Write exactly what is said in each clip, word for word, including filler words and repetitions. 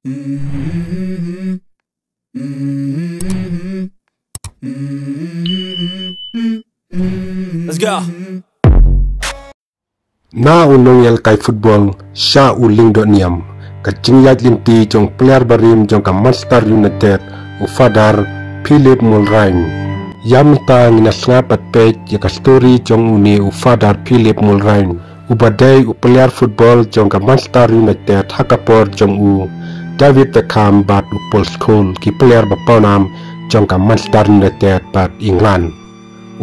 Let's go. Na u nongïalehkai football sha u lyngdoh niam, ka jingïaid lynti jong player barim jong ka Manchester United, u Father Philip Mulrain. Ïa mynta ngin ïa sngap bad peit ïa ka story jong une u Father Philip Mulrain, uba dei u player football jong ka Manchester United ha ka por jong u David Beckham bad u Paul Scholes, ki player ba pawnam jong ka Manchester United bad England.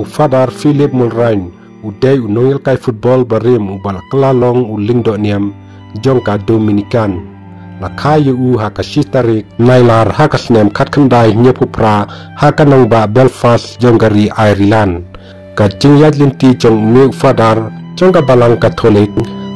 U Father Philip Mulrain u dei u nongïalehkai football barim uba la kylla long u lyngdoh niam jong ka Dominican. La kha ïa u ha ka shi tarik Nailar ha ka snem khatkhyndai hynñiewphew phra ha ka nongbah Belfast jong ka ri Ireland. Ka jingïaid lynti jong une u Father jong ka Balang Katholik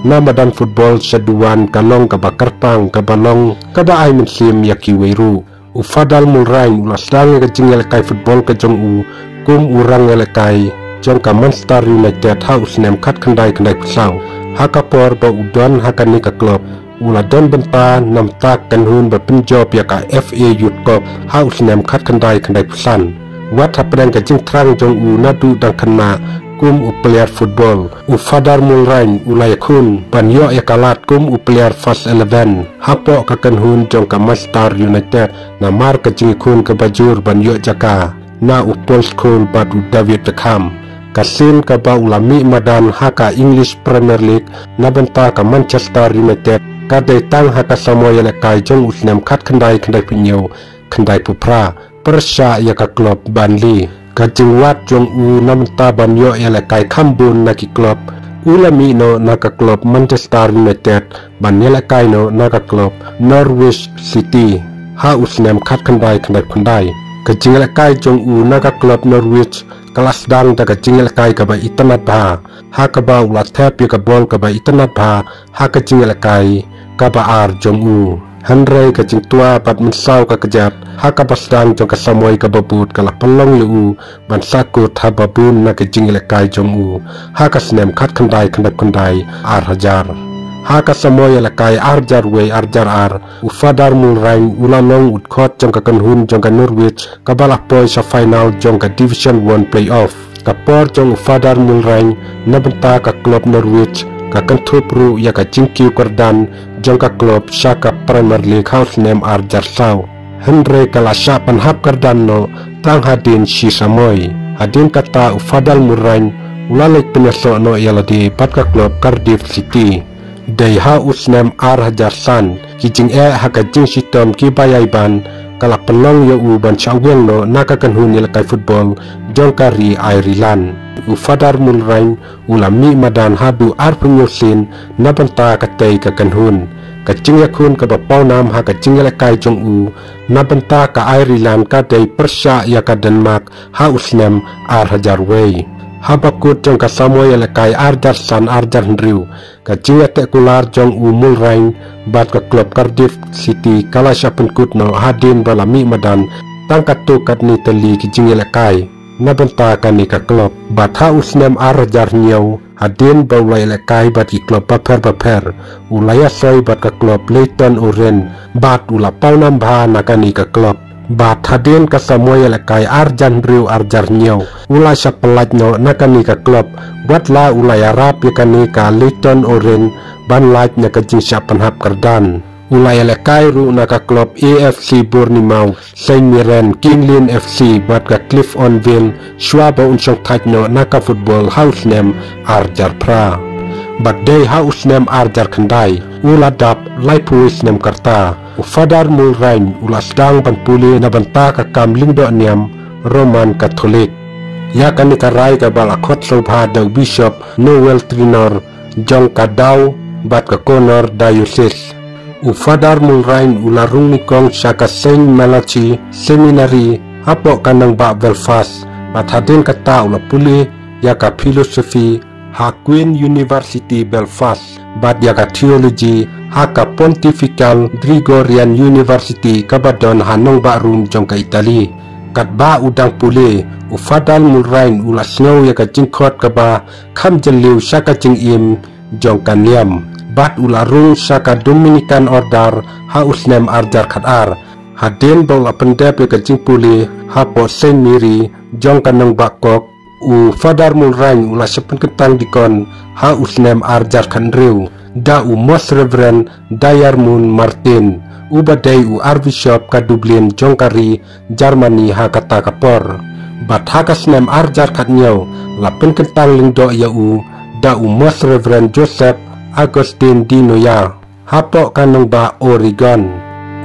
na madan football shaduwan ka long kaba kyrpang, kaba long kaba ai mynsiem ïa kiwei ruh. U Father Mulrain u la sdang ïa ka jingïalehkai football ka jong u kum u rangïalehkai jong ka Manchester United ha u snem khatkhyndai khyndaiphew saw. Ha ka por ba u don ha kane ka club, u la don bynta na bynta ka kynhun ba pynjop ïa ka F A Youth Cup ha u snem khatkhyndai khyndaiphew san. Wat hapdeng ka jingthrang jong u naduh dang khynnah kum u player football, u Father Mulrain u la ïakhun ban ïoh ïa ka lad kum u player first eleven hapoh ka kynhun jong ka Manchester United, namar ka jingïakhun kaba jur ban ïoh jaka na u Paul Scholes bad u David Beckham. Ka sien kaba u la mih madan ha ka English Premier League na bynta ka Manchester United ka dei tang ha ka samoi ïalehkai jong u snem khatkhyndai khyndaiphew hynñiew khyndai phew phra, pyrshah ïa ka club Burnley. Ka jingwad jong u na bynta ban ïoh ïalehkai kham bun na ki club, u la mih noh na ka club Manchester United ban ïalehkai noh na ka club Norwich City ha u snem khatkhyndai khyndaiphew khyndai. Ka jingïalehkai jong u na ka club Norwich ka la sdang da ka jingïalehkai kaba itynnad bha, ha kaba u la thep ïa ka bol kaba itynnad bha ha ka jingïalehkai kaba ar jong u. Hynrei ka jingtwa bad mynsaw ka kjat ha kaba sdang jong ka samoi kaba bud ka la pynlong ïa u ban sahkut haba bun na ka jingïalehkai jong u ha ka snem khatkhyndai khyndaiphew khyndai, ar hajar. Ha ka samoi ïalehkai ar hajar wei ar hajar ar, u Father Mulrain u la long u dkhot jong ka kynhun jong ka Norwich kaba la poi sha final jong ka Division One playoff. Ka por jong u Father Mulrain na bynta ka club Norwich ka kynthup ruh ïa ka jingkiew kyrdan jong ka club sha ka Premier League ha u snem ar hajar saw. Hynrei ka la shah pynhap kyrdan noh tang hadien shi samoi. Hadien kata u Father Mulrain u la leit pynïasoh noh ïa lade bad ka club Cardiff City. Dei ha u snem ar hajar san, ki jingeh ha ka jingshitom kiba ïai ban ka la pynlong ïa u ban shah wiang noh na ka kynhun ïalehkai football jong ka ri Ireland. U Father Mulrain u la mih madan haduh arphew hynñiew sien na bynta katei ka kynhun. Ka jingïakhun kaba pawnam ha ka jingïalehkai jong u na bynta ka Ireland ka dei pyrshah ïa ka Denmark ha u snem ar hajar wei. Haba kut jong ka samoi ïalehkai ar hajar san ar hajar hynriew, ka jingïateh kular jong u Mulrain bad ka club Cardiff City ka la shah pynkut noh hadien ba la mih madan tang katto katne tylli ki jingïalehkai na bynta kane ka club. Bad ha u snem ar hajar hynñiew, hadien ba u la ïalehkai bad ki club bapher bapher, u la ïasoi bad ka club Leyton Orient bad u la pawnam bha na kane ka club. Bad hadien ka samoi ïalehkai ar hajar hynriew ar hajar hynñiew, u la shah pyllait noh na kane ka club, wat la u la ïarap ïa kane ka Leyton Orient ban lait na ka jingshah pynhap kyrdan. U la ïalehkai ruh na ka club A F C Bournemouth, St Mirren, Kingly F C bad ka Cliftonville shuwa ba un shongthait noh na ka football ha u snem ar hajar phra. Bad dei ha u snem ar hajar khyndai, u la dap laiphew snem ka rta, u Father Mulrain u la sdang ban pule na bynta ka kam lyngdoh niam Roman Katholik. Ïa kane ka rai kaba la khot sngewbha da u Bishop Noel Treanor jong ka Dow bad ka Connor Diocese. U Father Mulrain u la rung nyngkong sha ka Saint Malachy Seminary hapoh ka nongbah Belfast, bad hadien kata u la pule ïa ka philosophy ha Queen University Belfast, bad ïa ka theology ha ka Pontifical Gregorian University kaba don ha nongbah Rome jong ka Italy. Katba u dang pule, u Father Mulrain u la sngew ïa ka jingkhot kaba kham jylliew sha ka jingim jong ka niam. bad u la rung sha ka Dominican Order ha u snem arjar khat ar. Hadien ba u la pyndep ïa ka jingpule hapoh Saint Mary jong ka nongbah Cook, u Father Mulrain u la shah pynkyntang dikon ha u snem arjar khat hynriew da u Most Reverend Diarmuid Martin, uba dei u Archbishop ka Dublin jong ka ri Germany ha kata ka por. Bad ha ka snem arjar khat hynñiew la pynkyntang lyngdoh ïa u da u Most Reverend Joseph Augustine de Noailles hapoh ka nongbah Oregon.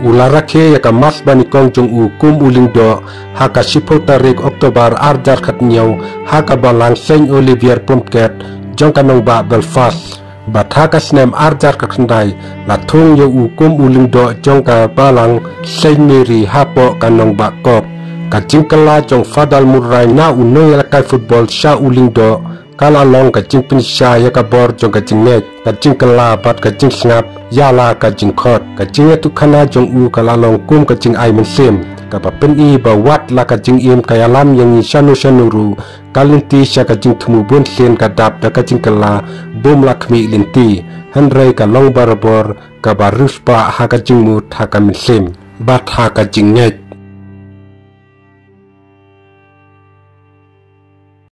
U la rakhe ïa ka Mass banyngkong jong u kum u lyngdoh ha ka shiphew tarik October arjar khat hynñiew ha ka balang Saint Oliver Plunkett jong ka nongbah Belfast. Bad ha ka snem arjar khat khyndai la thung ïa u kum u lyngdoh jong ka balang Saint Mary hapoh ka nongbah Cook. Ka jingkylla jong Father Mulrain na u nongïalehkai football sha u lyngdoh ka la long ka jingpynshai ïa ka bor jong ka jingngeit, ka jingkylla bad ka jingsngap ïa la ka jingkhot. Ka jingïathuhkhana jong u ka la long kum ka jingai mynsiem kaba pyni ba wat la ka jingim ka ïalam ïa ngi shano shano ruh, ka lynti sha ka jingthmu bunsien ka dap da ka jingkylla bym lah khmih lynti, hynrei ka long barabor kaba riewspah ha ka jingmut, ha ka mynsiem bad ha ka jingngeit.